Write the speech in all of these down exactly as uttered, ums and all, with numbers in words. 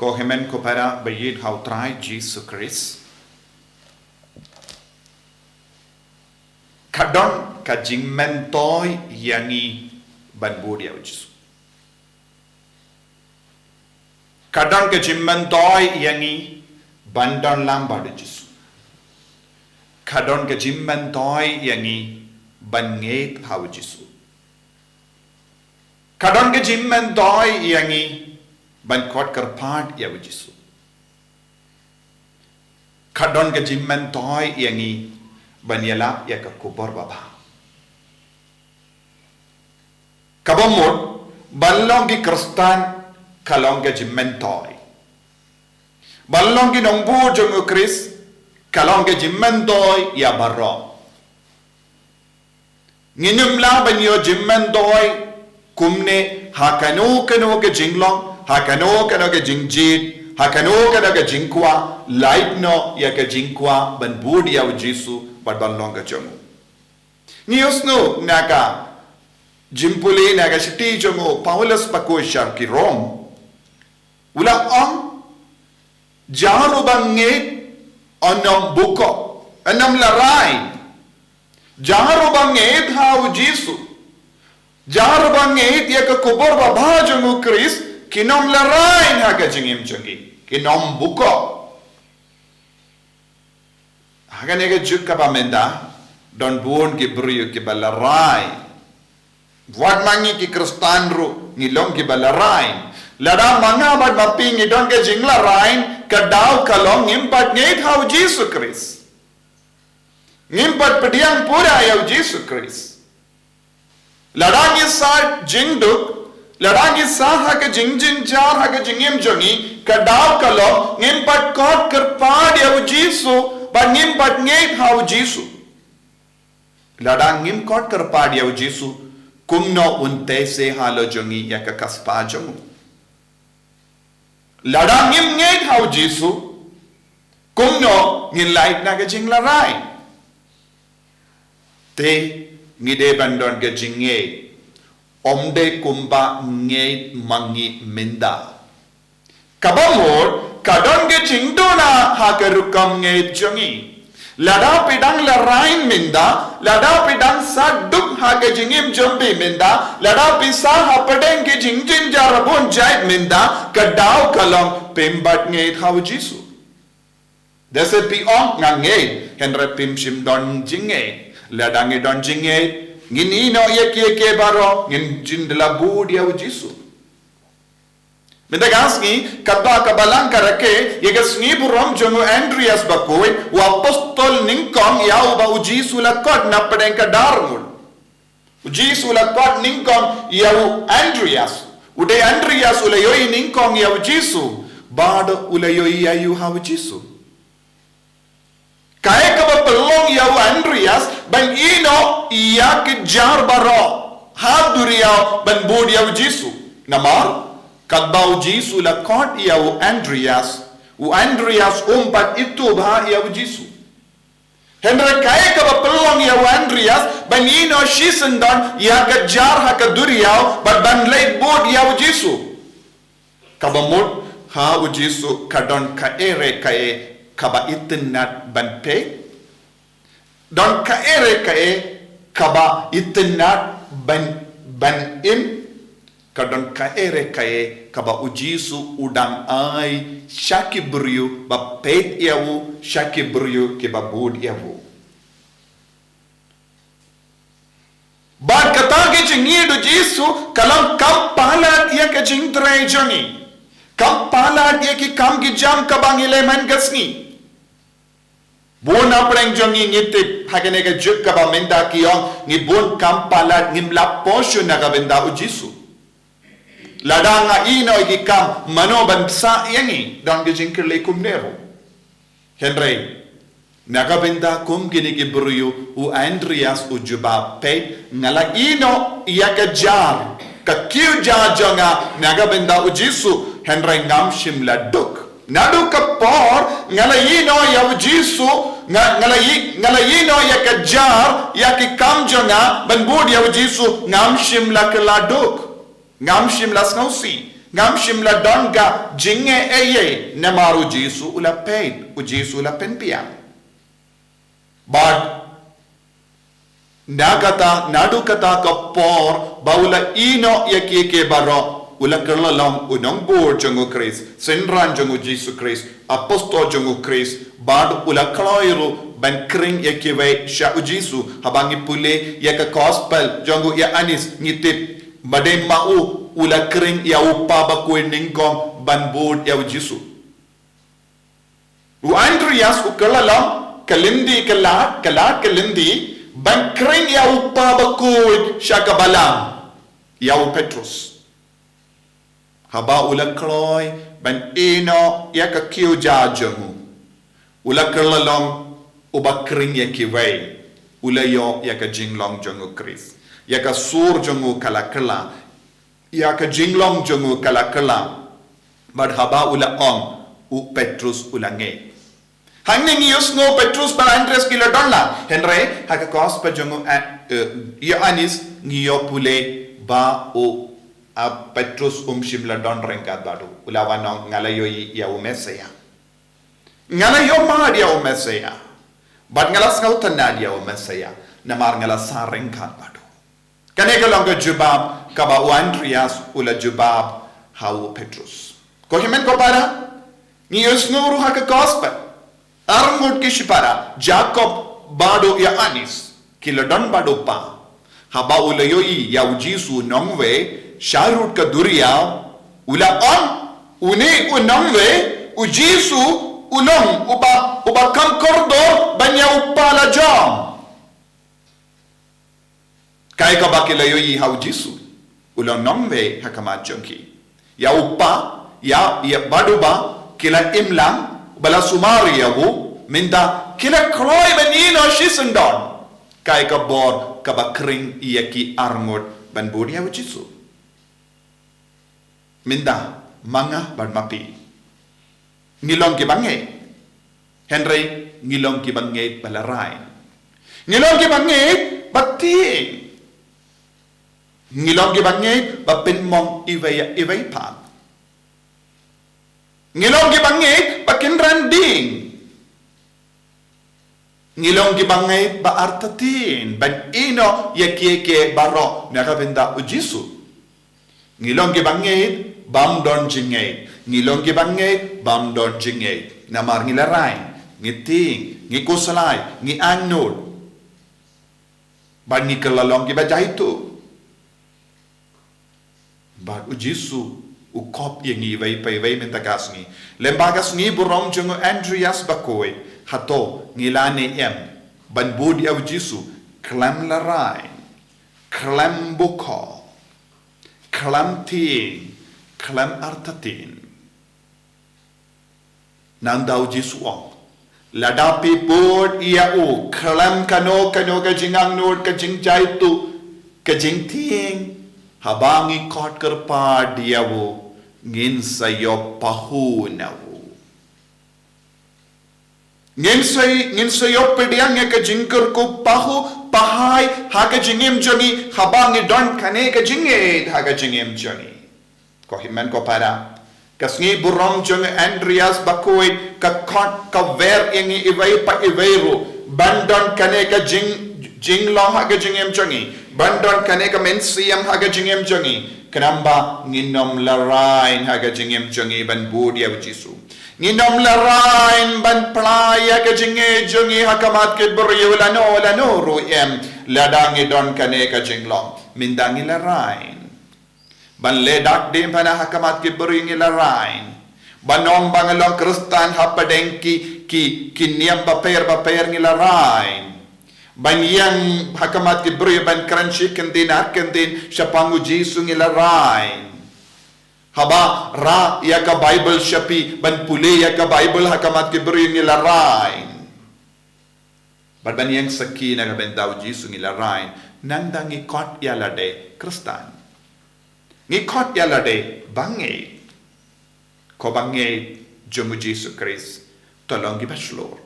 Ko hynmen ko para ba ïeit ha u Trai Jisu Khrist, ka don ka jingmyntoi ïa ngi ban bud ïa u Jisu. Ka don ka jingmyntoi ïa ngi ban don lang bad u Jisu. Ka don ka jingmyntoi ïa ngi ban ngeit ha u Jisu. Ka don ka jingmyntoi ïa ngi ban khot kyrpad ïa u Jisu. Ka don ka jingmyntoi ïa ngi ban ïalap ïa ka khubor babha. Kaba mut, ban long ki Khristan ka long ka jingmyntoi. Ban long ki nongbuh jong u Khrist ka long ka jingmyntoi ïa baroh. Ngin ym lah ban ïoh jingmyntoi kumne ha kano kano ka jinglong, ha kano kano ka jingjied, ha kano kano ka jingkwah, lait noh ïa ka jingkwah ban bud ïa u Jisu bad ban long ka jong u. Ngi ïohsngew na ka jingpule na ka shithi jong u Paulus bakhuid sha ki Rom. U la ong, jar uba ngeit un ym bukoh, un ym larain. Jar uba ngeit ha u Jisu, jar uba ngeit ïa ka khubor babha jong u Khrist, kin ym larain ha ka jingim jong ki, kin ym bukoh. Ha kane ka juk kaba mynta, don bun ki briew kiba larain. Wat ma ngi ki Khristan ruh ngi long kiba larain. Lada ma nga bad ma phi ngi don ka jinglarain, ka daw ka long ngim pat ngeit ha u Jisu Khrist. Ngim pat pdiang pura ïa u Jisu Khrist. Lada ngi sah jingduk, lada ngi sah ha ka jingjynjar ha ka jingim jong ngi, ka daw ka long ngim pat khot kyrpad ïa u Jisu, bad ngim pat ngeit ha u Jisu. Lada ngim khot kyrpad ïa u Jisu, kumno un tei se halor jong ngi ïa ka kyrpad jong u. Lada ngim ngeit ha u Jisu, kumno ngin lait na ka jinglarain. Te ngi dei ban don ka jingngeit, ym dei kumba ngeit ma ngi mynta. Kaba mut, ka don ka jingduna ha ka rukom ngeit jong ngi. Lada phi dang larain mynta, lada phi dang sah duk ha ka jingim jong phi mynta, lada phi sah hapdeng ki jingjynjar bun jait mynta, ka daw ka long phim pat ngeit ha u Jisu. Da seh phi ong nga ngeit, hynrei phim shym don jingngeit. Lada ngi don jingngeit, ngin ïehnoh ïa kiei kiei baroh, ngin jin da la bud ïa u Jisu. Mynta ka sngi, katba ka balang ka rakhe ïa ka sngi burom jong u Andreas bakhuid, u apostol nyngkong ïa uba u Jisu u la khot na pdeng ka dar ngut. U Jisu u la khot nyngkong ïa u Andreas. U dei Andreas u la ïohi nyngkong ïa u Jisu, bad u la ïohi ïa u ha u Jisu. Kaei kaba pynlong ïa u Andreas ban ïehnoh ïa ki jar baroh ha duriaw ban bud ïa u Jisu? Namar katba u Jisu u la khot ïa u Andreas, u Andreas um pat ithuh bha ïa u Jisu. Hynrei kaei kaba pynlong ïa u Andreas ban ïehnoh shisyndon ïa ka jar ha ka duriaw bad ban leit bud ïa u Jisu? Kaba mut, ha u Jisu ka don kaei re kaei kaba itynnad ban peit. Don kaei re kaei kaba itynnad ban, ban im. Ka don kaei re kaei kaba u Jisu u dang ai sha ki briew ba peit ïa u, sha ki briew kiba bud ïa u. Bad kata ka jingïeit u Jisu ka long kam palat ïa ka jingtrei jong ngi. Kam palat ïa ki kam ki jam kaba ngi leh man ka sngi. Bun hapdeng jong ngi ngi tip ha kane ka juk kaba mynta ki ong ngi bun kam palat, ngim lah poi shuh na ka bynta u Jisu. Lada nga ïehnoh ïa ki kam, mano ban sah ïa ngi? Don ka jingkylli kumne ruh. Hynrei na ka bynta kum kine ki briew, u Andreas u jubab, peit, nga la ïehnoh ïa ka jar, ka kiew jar jong nga na ka bynta u Jisu, hynrei ngam shym la duk. Naduh ka por nga la ïehnoh ïa u Jisu, nga, nga la ïeh-, nga la ïehnoh ïa ka jar, ïa ki kam jong nga ban bud ïa u Jisu, ngam shym la kylla duk. Ngam shym la sngewsih. Ngam shym la don ka jingeh ei ei namar u Jisu u la peit, u Jisu u la pynbiang. Bad na kata, naduh kata ka por ba u la ïehnoh ïa kiei kiei baroh, u la kylla long u nongbud jong u Khrist, synran jong u Jisu Khrist, apostol jong u Khrist, bad u la kloi ruh ban khring ïa kiwei sha u Jisu. Haba ngi pule ïa ka gospel jong u Ïoannis ngi tip ba dei ma u u la khring ïa u Kpa bakhuid nyngkong ban bud ïa u Jisu. U Andreas u kylla long ka lynti ka lad, ka lad ka lynti, ban khring ïa u Kpa bakhuid sha ka balang, ïa u Petrus. Haba u la kloi ban ïehnoh ïa ka kiew ja jong u, u la kylla long uba khring ïa kiwei, u la ïoh ïa ka jinglong jong u Khrist. Ïa ka sur jong u ka la kylla, ïa ka jinglong jong u ka la kylla. Bad haba u la ong, u Petrus u la ngeit. Hangne ngi ïohsngew Petrus bad Andreas ki la don lang. Hynrei ha ka gospel jong u, eh, eh, Ïoannis ngi ïoh pule ba u, ah, Petrus um shym la don ryngkat bad u. U la wan ong, nga la ïohi ïa u Messaïah. Nga la ïohmad ïa u Messaïah. Bad nga la sngewtynnad ïa u Messaïah. Namar nga la sah ryngkat bad u. Kane ka long ka jubab kaba u Andreas u la jubab ha u Petrus. Ko hynmen ko para, ngi ïohsngew ruh ha ka gospel, arngut ki shipara, Jakob bad u Ïoannis, ki la don bad u Kpa. Haba u la ïohi ïa u Jisu nongwei sharud ka duriaw, u la ong, une u nongwei, u Jisu u long uba, uba kham kordor ban ïa u Kpa la jong. Kaei kaba ki la ïohi ha u Jisu, u long nongwei ha khmat jong ki. Ïa u Kpa, ïa, ïa bad uba ki la im lang, uba la sumar ïa u, mynta ki la kloi ban ïehnoh shisyndon. Kaei ka bor kaba khring ïa ki arngut ban bud ïa u Jisu. Mynta ma nga bad ma phi, ngi long kiba ngeit. Hynrei ngi long kiba ngeit ba la rai. Ngi long kiba ngeit ba tieng. Ngi long kiba ngeit ba pynmong iwei ïa iwei pat. Ngi long kiba ngeit ba kynran ding. Ngi long kiba ngeit ba artatien ban ïehnoh ïa kiei kiei baroh na ka bynta u Jisu. Ngi long kiba ngeit bym don jingngeit. Ngi long kiba ngeit bym don jingngeit. Namar ngi la rai, ngi tieng, ngi khuslai, ngi angnud. Bad ngi kylla long kiba jaituh. Bad u Jisu u khot ïa ngi iwei pa iwei mynta ka sngi. Lyngba ka sngi burom jong u Andreas bakhuid, hato ngi la ne em ban bud ïa u Jisu khlem la rai, khlem bukho, khlem tieng, khlem artatien? Nangta u Jisu u ong, lada phi bud ïa u khlem kano kano ka jingangnud, ka jingjaituh, ka jingtieng, haba ngi khot kyrpad ïa u, ngin sa ïoh pahuh na u. Ngin sa, ngin sa ïoh pdiang ïa ka jingkyrkhu pahuh pahai ha ka jingim jong ngi, haba ngi don kane ka jingngeit ha ka jingim jong ngi. Ko hynmen ko para, ka sngi burom jong u Andreas bakhuid ka khot ka wer ïa ngi iwei pa iwei ruh ban don kane ka jing, jinglong ha ka jingim jong ngi, ban don kane ka mynsiem ha ka jingim jong ngi. Khnang ba ngin ym la rain ha ka jingim jong ngi ban bud ïa u Jisu. Ngin ym la rain ban plie ïa ka jingngeit jong ngi ha khmat ki briew lano lano ruh em, lada ngi don kane ka jinglong. Mynta ngi la rain ban leh dak diengphna ha khmat ki briew, ngi la rain ban ong ba ngi long Khristan hapdeng ki, ki, ki niam bapher bapher, ngi la rain ban ïeng ha khmat ki briew ban kren shi kyntien ar kyntien shaphang u Jisu, ngi la rain. Haba rah ïa ka Baibl sha phi, ban pule ïa ka Baibl ha khmat ki briew, ngi la rain. Bad ban ïeng sakhi na ka bynta u Jisu, ngi la rain. Nangta ngi khot ïa lade Khristan. Ngi khot ïa lade ba ngeit. Ko ba ngeit jong u Jisu Khrist, to long kiba shlur.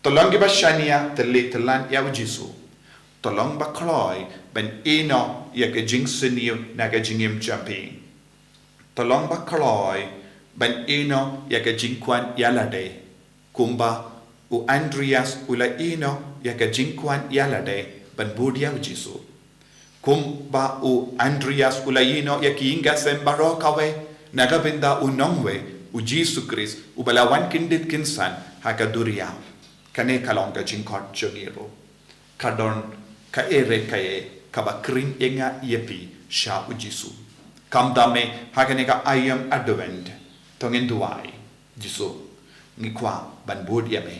To long kiba shaniah tylli tyllan ïa u Jisu. To long ba kloi ban ïehnoh ïa ka jingsniew na ka jingim jong phi. To long ba kloi ban ïehnoh ïa ka jingkwah ïalade, kumba u Andreas u la ïehnoh ïa ka jingkwah ïalade ban bud ïa u Jisu. Kumba u Andreas u la ïehnoh ïa ki ïing ki sem baroh kawei, na ka bynta u nongwei, u Jisu Khrist, uba la wan kyndit kynsan ha ka duriaw. Kane ka long ka jingkhot jong ngi ruh. Ka don kaei re kaei kaba khring ïa nga ïa phi sha u Jisu. Khamtam eh ha kane ka aïom Advent, to ngin duwai. Jisu, ngi kwah ban bud ïa me.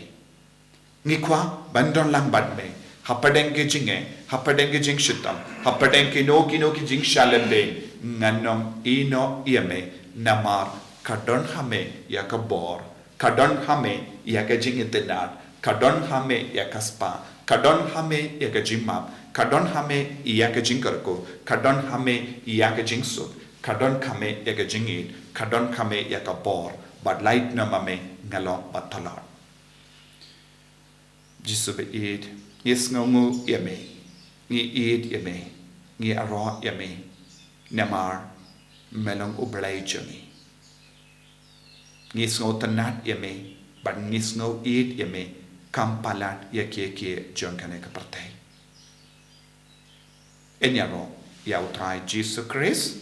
Ngi kwah ban don lang bad me hapdeng ki jingeh, hapdeng ki jingshitom, hapdeng kino kino ki jingshah lyndet. Ngan ym ïehnoh ïa me, namar ka don ha me ïa ka bor, ka don ha me ïa ka jingitynnad, ka don ha me ïa ka spah, ka don ha me ïa ka jingmap, ka don ha me ïa ka jingkyrkhu, ka don ha me ïa ka jingsuk, ka don ha me ïa ka jingïeit, ka don ha me ïa ka bor. Bad lait noh ma me nga long ba tlot. Jisu ba ïeit, ngi sngewnguh ïa me, ngi ïeit ïa me, ngi ïaroh ïa me, namar me long u Blei jong ngi. Ngi sngewtynnad ïa me bad ngi sngew ïeit ïa me, kham palat ïa kiei kiei jong kane ka pyrthei. Ngin ïaroh ïa u Trai Jisu Khrist.